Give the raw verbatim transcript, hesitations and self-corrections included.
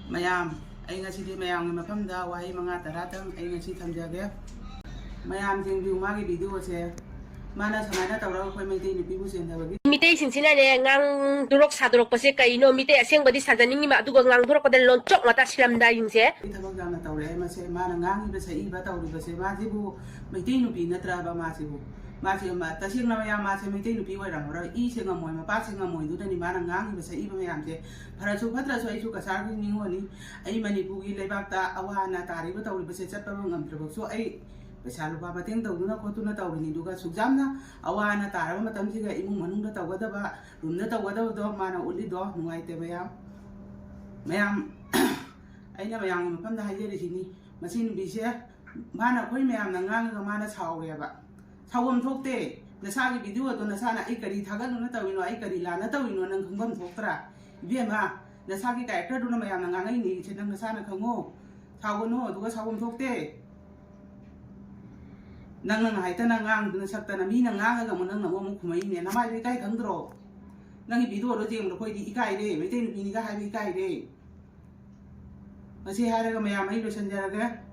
ꯃꯌꯥꯝ, ꯑꯩ ꯉꯁꯤꯗꯤ ꯃꯌꯥꯝꯒꯤ ꯃꯐꯝꯗ ꯋꯥꯍꯩ ꯃꯉꯥ ꯇꯔꯥꯇꯪ ꯑꯩ ꯉꯁꯤ ꯊꯝꯖꯒꯦ꯫ ꯃꯌꯥꯝ ꯌꯦꯡꯕꯤꯌꯨ ꯃꯥꯒꯤ ꯚꯤꯗꯤꯑꯣꯁꯦ꯫ ꯃꯥꯅ ꯁꯨꯃꯥꯏꯅ ꯇꯧꯔꯒ ꯑꯩꯈꯣꯏ ꯃꯩꯇꯩ ꯅꯨꯄꯤꯕꯨ ꯆꯦꯟꯊꯕꯒꯤ ꯃꯤꯇꯩꯁꯤꯡꯁꯤꯅꯅꯦ, ꯉꯥꯡꯗꯣꯔꯛ ꯁꯥꯗꯣꯔꯛꯄꯁꯦ ꯀꯩꯅꯣ? ꯃꯤꯇꯩ ꯑꯁꯦꯡꯕꯗꯤ ꯁꯥꯖꯅꯤꯡꯉꯤꯕ, ꯑꯗꯨꯒ ꯉꯥꯡꯗꯣꯔꯛꯄꯗ ꯂꯣꯟꯆꯣꯛ ꯉꯥꯛꯇ ꯁꯤꯔꯝꯗꯥꯏꯁꯤꯡꯁꯦ꯫ ꯊꯕꯛ ꯌꯥꯝꯅ ꯇꯧꯔꯛꯑꯦ ꯃꯁꯦ꯫ ꯃꯥꯅ ꯉꯥꯡꯉꯤꯕ ꯁꯛꯏꯕ ꯇꯧꯔꯤꯕꯁꯦ, ꯃꯥꯁꯤꯕꯨ ꯃꯩꯇꯩ ꯅꯨꯄꯤ ꯅꯠꯇ꯭ꯔꯕ ꯃꯥꯁꯤꯕꯨ? ꯃꯥꯁꯤ ꯃ-, ꯇꯁꯦꯡꯅ ꯃꯌꯥꯝ, ꯃꯥꯁꯦ ꯃꯩꯇꯩ ꯅꯨꯄꯤ ꯑꯣꯏꯔꯝꯃꯔꯣꯏ꯫ ꯏꯁꯦ ꯉꯝꯃꯣꯏ, ꯃꯄꯥꯁꯦ ꯉꯝꯃꯣꯏꯗꯨꯗꯅꯤ ꯃꯥꯅ ꯉꯥꯡꯉꯤꯕ ꯁꯛꯏꯕ ꯃꯌꯥꯝꯁꯦ꯫ ꯐꯔꯁꯨ ꯐꯠꯇ꯭ꯔꯁꯨ ꯑꯩꯁꯨ ꯀꯁꯥꯔꯒꯤ ꯅꯤꯉꯣꯜꯅꯤ꯫ ꯑꯩ ꯃꯅꯤꯄꯨꯔꯒꯤ ꯂꯩꯕꯥꯛꯇ ꯑꯋꯥ ꯑꯅꯥ ꯇꯥꯔꯤꯕ ꯇꯧꯔꯤꯕꯁꯦ ꯆꯠꯄ ꯉꯝꯗ꯭ꯔꯕꯁꯨ ꯑꯩ ꯄꯩꯁꯥ ꯂꯨꯄꯥ ꯃꯇꯦꯡ ꯇꯧꯗꯨꯅ ꯈꯣꯠꯇꯨꯅ ꯇꯧꯔꯤꯅꯤ꯫ ꯑꯗꯨꯒ ꯁꯨꯛ ꯌꯥꯝꯅ ꯑꯋꯥ ꯑꯅꯥ ꯇꯥꯔꯕ ꯃꯇꯝꯁꯤꯗ ꯏꯃꯨꯡ ꯃꯅꯨꯡꯗ ꯇꯧꯒꯗꯕ, ꯔꯨꯝꯗ ꯇꯧꯒꯗꯕꯗꯣ ꯃꯥꯅ ꯎꯠꯂꯤꯗꯣ ꯅꯨꯡꯉꯥꯏꯇꯦ ꯃꯌꯥꯝ꯫ ꯃꯌꯥꯝ, ꯑꯩꯅ ꯃꯌꯥꯝꯒꯤ ꯃꯐꯝꯗ ꯍꯥꯏꯖꯔꯤꯁꯤꯅꯤ, ꯃꯁꯤ ꯅꯨꯄꯤꯁꯦ ꯃꯥꯅ ꯑꯩꯈꯣꯏ ꯃꯌꯥꯝꯅ ꯉꯥꯡꯉꯒ ꯃꯥꯅ ꯁꯥꯎꯔꯦꯕ꯫ ꯁꯥꯎꯐꯝ ꯊꯣꯛꯇꯦ꯫ ꯅꯁꯥꯒꯤ ꯚꯤꯗꯤꯑꯣꯗꯣ ꯅꯁꯥꯅ ꯑꯩ ꯀꯔꯤ ꯊꯥꯒꯠꯅꯅ ꯇꯧꯔꯤꯅꯣ, ꯑꯩ ꯀꯔꯤ ꯂꯥꯟꯅ ꯇꯧꯔꯤꯅꯣ ꯅꯪ ꯈꯪꯐꯝ ꯊꯣꯛꯇ꯭ꯔꯥ? ꯏꯕꯦꯝꯃ, ꯅꯁꯥꯒꯤ ꯀꯦꯔꯦꯛꯇꯔꯗꯨꯅ ꯃꯌꯥꯝꯅ ꯉꯥꯡꯉꯛꯏꯅꯦ, ꯏꯆꯦ, ꯅꯪ ꯅꯁꯥꯅ ꯈꯪꯉꯣ꯫ ꯁꯥꯎꯒꯅꯨ, ꯑꯗꯨꯒ ꯁꯥꯎꯐꯝ ꯊꯣꯛꯇꯦ꯫ ꯅꯪꯅ ꯉꯥꯏꯇꯅ ꯉꯥꯡꯗꯅ ꯁꯛꯇꯅ ꯃꯤꯅ ꯉꯥꯡꯉꯒ ꯑꯃꯨꯛ ꯅꯪꯅ ꯑꯃꯨꯛ ꯑꯃꯨꯛ ꯈꯨꯝꯃꯛꯏꯅꯦ꯫ ꯅꯃꯥꯏꯗꯣ ꯏꯀꯥꯏ ꯈꯪꯗ꯭ꯔꯣ? ꯅꯪꯒꯤ ꯚꯤꯗꯤꯑꯣꯗꯣ ꯌꯦꯡꯕꯗ ꯑꯩꯈꯣꯏꯗꯤ ꯏꯀꯥꯏꯔꯦ, ꯃꯩꯇꯩ ꯅꯨꯄꯤꯅꯤꯒ ꯍꯥꯏꯕ ꯏꯀꯥꯏꯔꯦ꯫ ꯃꯁꯤ ꯍꯥꯏꯔꯒ ꯃꯌꯥꯝ ꯑꯩ ꯂꯣꯏꯁꯤꯟꯖꯔꯒꯦ꯫